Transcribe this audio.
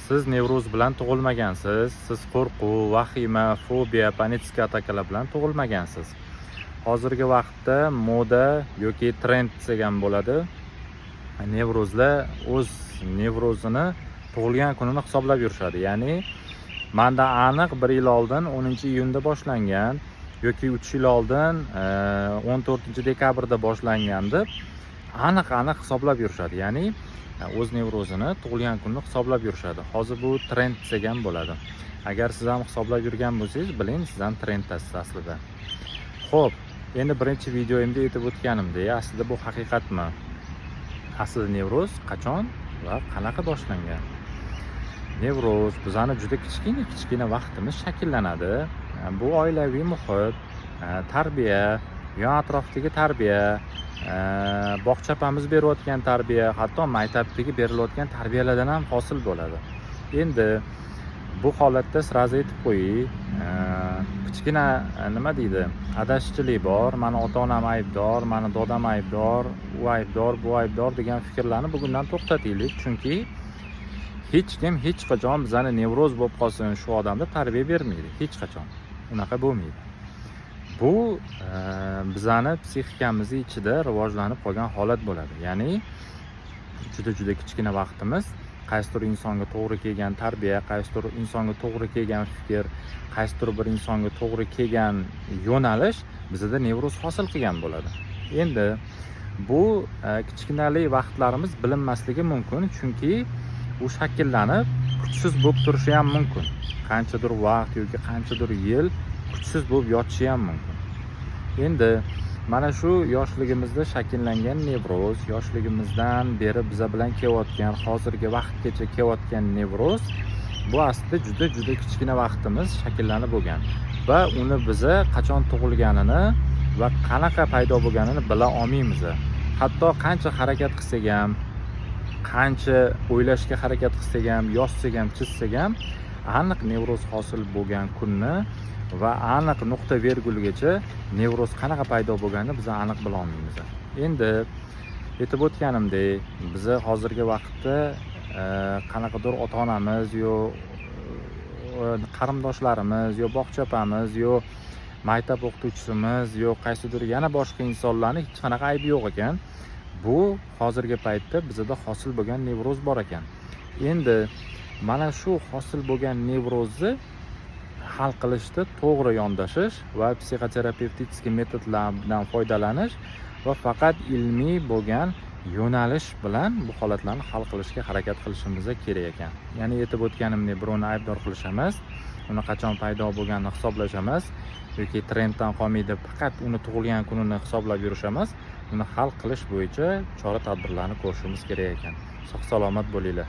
Siz nevroz bilan tug'ilmagansiz, siz qo'rquv, vahima, fobiya, панический atakalar bilan tug'ilmagansiz. Hozirgi vaqtda moda yoki trend desak ham bo'ladi. Nevrozlar o'z nevrozini tug'ilgan kunini hisoblab yurishadi. Ya'ni manda aniq 1 yil oldin 10-iyunda boshlangan yoki 3 yil oldin 14 dekabrda boshlangan deb aniq hisoblab yurishadi. Ya'ni o'z nevrozini tug'ilgan kunini hisoblab yurishadi. Hozir bu trend desak ham bo'ladi. Agar siz ham hisoblab yurgan bo'lsangiz, biling, siz ham trenddasiz aslida. Xo'p, endi birinchi videoyimda aytib o'tganimdek, aslida bu haqiqatmi? Aslida nevroz qachon va qanaqa boshlangan? Nevroz bizani juda kichkina kichkina vaqtimiz shakllanadi. Bu oilaviy muhit, tarbiya, yon atrofdagi tarbiya, bog'cha opamiz berayotgan tarbiya, hatto maktabdagi berilayotgan tarbiyalardan ham hosil bo'ladi. Endi bu holatda сразу aytib qo'yay, kichkina nima deydi, adashchilik bor, mani ota-onam aybdor, mani dodam aybdor, u aybdor, bu aybdor degan fikrlarni bugundan to'xtataylik, chunki hech kim hech qachon bizani nevroz bo'lib qolsin shu odam deb tarbiya bermaydi, hech qachon. Unaqa bo'lmaydi. Bu bizani psixikamizni ichida rivojlanib qolgan holat bo'ladi. Ya'ni juda juda kichkina vaqtimiz qaysidir insonga to'g'ri kelgan tarbiya, qaysidir insonga to'g'ri kelgan fikr, qaysidir bir insonga to'g'ri kelgan yo'nalish bizada nevroz hosil qilgan bo'ladi. Endi bu kichkinalik vaqtlarimiz bilinmasligi mumkin, chunki u shakllanib kuchsiz bo'lib turishi ham mumkin. Qanchadir vaqt yoki qanchadir yil kuchsiz bo'lib yotishi ham mumkin. Endi mana shu yoshligimizda shakllangan nevroz, yoshligimizdan beri biza bilan kelayotgan, hozirgi vaqtgacha kelayotgan nevroz bu aslida juda juda kichkina vaqtimiz shakllanib bo'lgan va uni biza qachon tug'ilganini va qanaqa paydo bo'lganini bila olmaymiz. Hatto qancha harakat qilsak ham, qancha o'ylashga harakat qilsak ham, yozsak ham, chizsak ham aniq nevroz hosil bo'lgan kunni va aniq nuqta vergulgacha nevroz qanaqa paydo bo'lganini biz aniq bila olmaymiz. Endi aytib o'tganimdek, biza hozirgi vaqtda qanaqadir ota-onamiz yo qarindoshlarimiz yo bog'cha opamiz yo maktab o'qituvchisimiz yo qaysidir yana boshqa insonlarning hech qanaqa aybi yo'q ekan. Bu hozirgi paytda bizada hosil bo'lgan nevroz bor ekan. Endi mana shu hosil bo'lgan nevrozni hal qilishda to'g'ri yondashish va psixoterapevtik metodlardan foydalanish va faqat ilmiy bo'lgan yo'nalish bilan bu holatlarni hal qilishga harakat qilishimiz kerak ekan. Ya'ni aytib o'tganimdek, birovni aybdor qilish emas, uni qachon paydo bo'lganini hisoblash emas yoki trenddan qolmay deb faqat uni tug'ilgan kunini hisoblab yurish emas, uni hal qilish bo'yicha chora tadbirlarni ko'rishimiz kerak ekan. Sog' salomat bo'linglar.